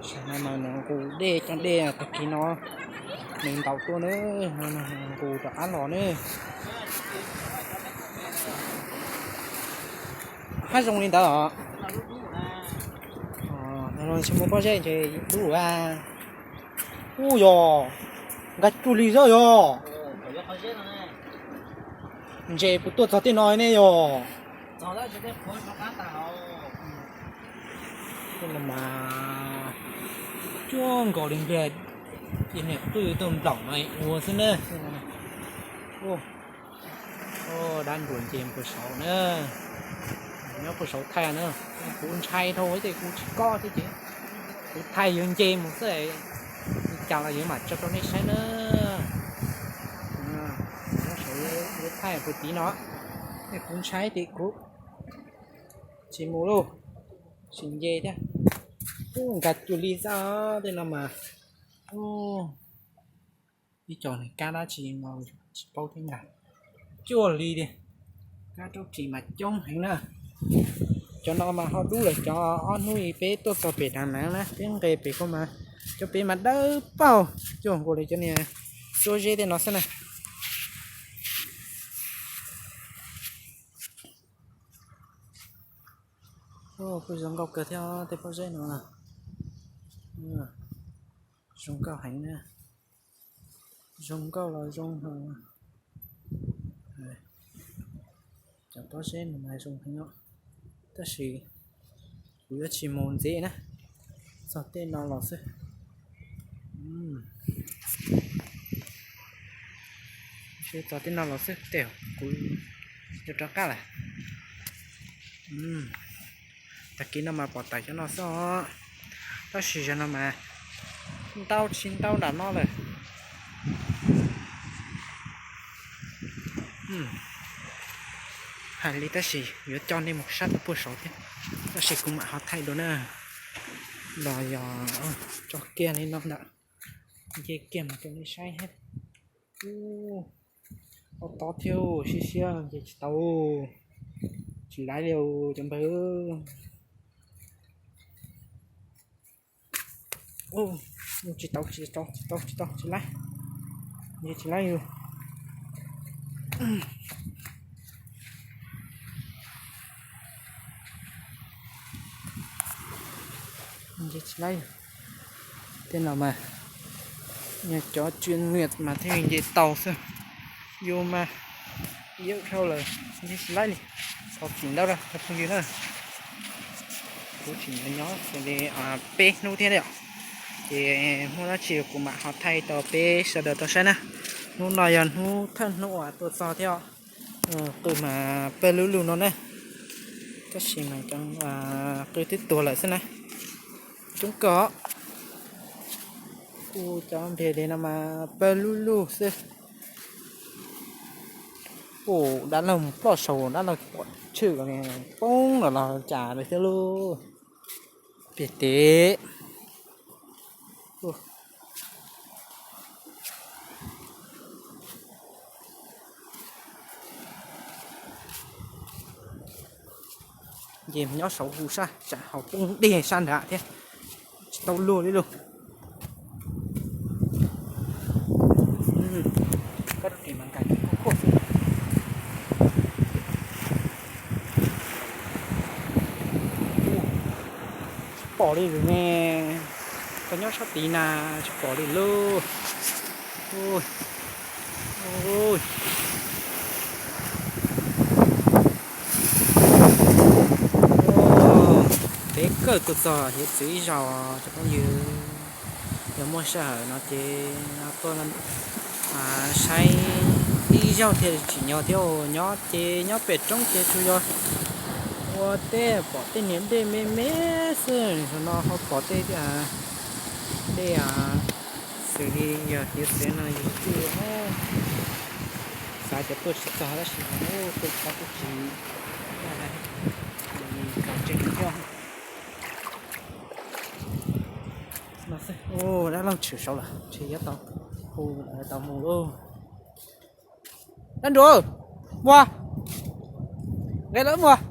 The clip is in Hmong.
Tam sim no mas nws nqus dej, cov dej tag kis no nws ntaus tuaj na, nws nqus rov qab los na. Hab zoo li ntawd os. Tsis muaj pob zeb ntshe dub a. Ub yog, nkag cuag li xwb yog. Ntses puas tuaj txog tej no ne yog. Mas cuag nkaus li npliag ces niam qwj tuaj nplaum no ua xwb na. Dab nruas nce puag saud na, nyob puag saud thaij na. Kuv ntshai dhau ces kuv tsis kob thiab ces kuv thaij yuav nce mus xwb, li cas los yuav mam tso rau nej saib na. Nyob saud yuav thaij puag tid no, kuv ntshai ces kuv tsis mus lauj, tsis nce thiab. Ub, nkag cuag li xwb tej no mas. Ib co niag kab dab tsi no tsis paub thiab ntag. Cuag li tiag, kab raub ris mas coob heev na. Cov no mas ho dub lawm, cov ob hnub peb tuaj txog pem Đà Nẵng na, peb nqes pem ko mas cov pem mas dawb paug, cuag nkaus li cov niag suab zeb tej no xwb na. Kuj zoo nkauj kawg thiab tej pob zeb no, zoo nkauj heev na. Zoo nkauj los zoo heev. Cov pob zeb no mas zoo heev os, tab sis kuv yuav tsis mus ntxiv na, txog tej no los xwb. Txog tej no los xwb, tej kuv yuav rov qab lawm. Tag kis no mas pom tawm cov no xwb os, tab sis zaum no mas ntau tsis ntau nram no lawm. Hais li tab sis yuav coj nej mus saib tau puag saud thiab, tab sis kuv mam ho thaij dua na. Los yog tso kiag li no ntawm, nce kiag mus rau nej saib thiab. Ub, tod thiab, siab siab nce tsis tau, tsis laib li cov npawg. Tsis tau, tsis tau, tsis tau, tsis tau, tsis laib, nce tsis laib li. Nce tsis laib. Tej no mas yog cov tswv nyiam mas thiaj nce tau xwb, yus mas yawm dhau lawm nce tsis laib li. Thov txim ntau rau cov phooj ywg na. Kuv tseem nyob li peb hnub thiab os, ces muaj dab tsi kuv mam ho thaij rau peb sawv daws tau saib na. Hnub no yog hnub thawj hnub uas tuaj txog thiab, qw mas pawg lub lug no na, tab sis mas qw twb tuag lawm xwb na. Coob kawg os. Kuv cov npliag li no mas pawg lub lug xwb. Ua dab laug mus ploj saum dab laug pom tshwm poob los los cas lawm thiab lauj. Piag tes. Nce nyob saum hu sab tsam ho poob dej sab nrad thiab, tsis tau luag li lauj. Kab raub ris mas nkag cuag kuj kuj xwb. Tsis pom li lawm ne, koj nyob sab tid na, tsis pom li lauj. Peb kawg tuaj txog hiav txwv ib zaug cov phooj ywg, yog muaj sij hawm no ces tuaj saib ib zaug thiaj tsim nyog thiab. Nyob ces nyob pem roob ces tsuas yog ua tej pom tej niag dej me me xwb, zaum no ho pom tej dej xws li yog hiav txwv no yus twb xav tias tuaj tsis txog tab sis tuaj txog kuj tsis txog tseeb thiab. Dab laug tshwm saud lawm ntshe yuav tau hu lawv tau mus lauj. Dab nruam, mus, nqe lawv mus.